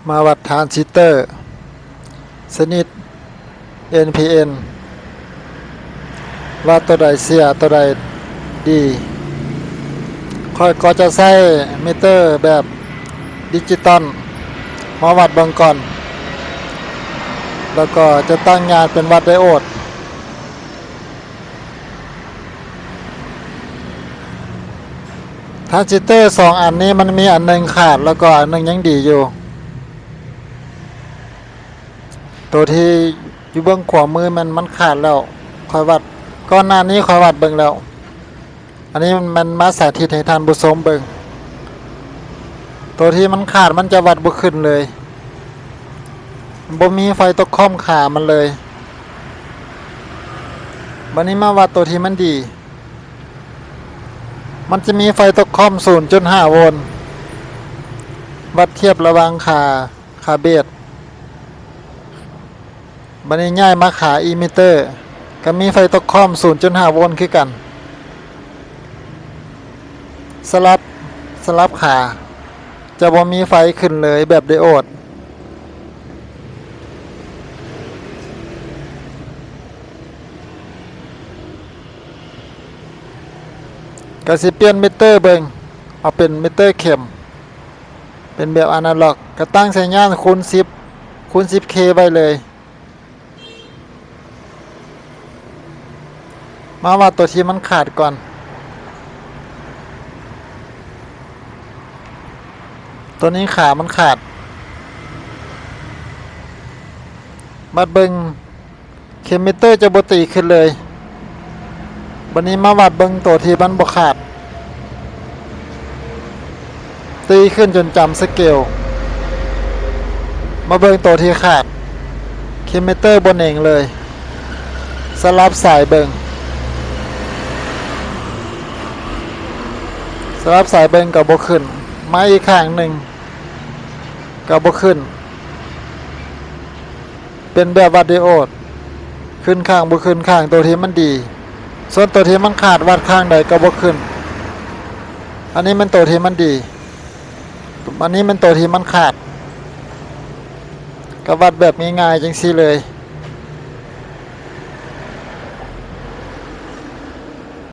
ມາວັດທຣານຊິສເຕີຊະນິດ ເອັນ ພີ ເອັນ ວ່າໂຕໃດເສຍ ໂຕໃດດີ. ຂ້ອຍກໍຈະໃຊ້ມິເຕີແບບດິຈິຕອນມາວັດເບິ່ງກ່ອນ ແລ້ວກໍຈະຕັ້ງຍາດເປັນວັດໄດໂອດ. ທຣານຊິສເຕີສອງອັນນີ້ ມັນມີອັນໜຶ່ງຂາດ ແລ້ວກໍອັນໜຶ່ງຍັງດີຢູ່. ໂຕທີ່ຢູ່ເບື້ອງຂວາມືແມ່ນມັນຂາດແລ້ວ ຂ້ອຍວັດ ກ່ອນໜ້ານີ້ຂ້ອຍວັດເບິ່ງແລ້ວ. ອັນນີ້ມັນມາສາທິດໃຫ້ທ່ານຜູ້ຊົມເບິ່ງ. ໂຕທີ່ມັນຂາດມັນຈະວັດບໍ່ຂຶ້ນເລີຍ ບໍ່ມີໄຟຕົກຂ້ອມຂາມັນເລີຍ. ບັດນີ້ມາວັດໂຕທີ່ມັນດີ ມັນຈະມີໄຟຕົກຂ້ອມສູນຈຸດຫ້າໂວນ ວັດທຽບລະຫວ່າງຂາ ຂາເບດ. ບັດນີ້ຍ້າຍມາຂາອີມິເຕີ ກໍມີໄຟຕົກຂ້ອມສູນຈຸດຫ້າໂວນຄືກັນ. ສະຫຼັບ ສະຫຼັບຂາ ຈະບໍ່ມີໄຟຂຶ້ນເລີຍແບບໄດໂອດ. ກໍຊິປ່ຽນມິເຕີເບິ່ງ ເອົາເປັນມິເຕີເຂັມ ເປັນແບບອານາລັອກ ກໍຕັ້ງໃສ່ຍາດຄູນສິບ ຄູນສິບເຄໄວ້ເລີຍ. ມາວັດໂຕທີ່ມັນຂາດກ່ອນ. ໂຕນີ້ຂາມັນຂາດ. ວັດເບິ່ງ ເຂັມມິເຕີຈະບໍ່ຕີຂຶ້ນເລີຍ. ບັດນີ້ມາວັດເບິ່ງໂຕທີ່ມັນບໍ່ຂາດ. ຕີຂຶ້ນຈົນຈຳສະເກວ. ມາເບິ່ງໂຕທີ່ຂາດ. ເຂັມມິເຕີບໍ່ເໜັງເລີຍ. ສະຫຼັບສາຍເບິ່ງ. ສະຫຼັບສາຍເບິ່ງກໍບໍ່ຂຶ້ນ. ມາອີກຂ້າງໜຶ່ງ ກໍບໍ່ຂຶ້ນ. ເປັນແບບວັດໄດໂອດ ຂຶ້ນຂ້າງບໍ່ຂຶ້ນຂ້າງ ໂຕທີ່ມັນດີ. ສ່ວນໂຕທີ່ມັນຂາດ ວັດຂ້າງໃດກໍບໍ່ຂຶ້ນ. ອັນນີ້ແມ່ນໂຕທີ່ມັນດີ. ອັນນີ້ແມ່ນໂຕທີ່ມັນຂາດ. ກໍວັດແບບງ່າຍໆຈັ່ງຊີ້ເລີຍ.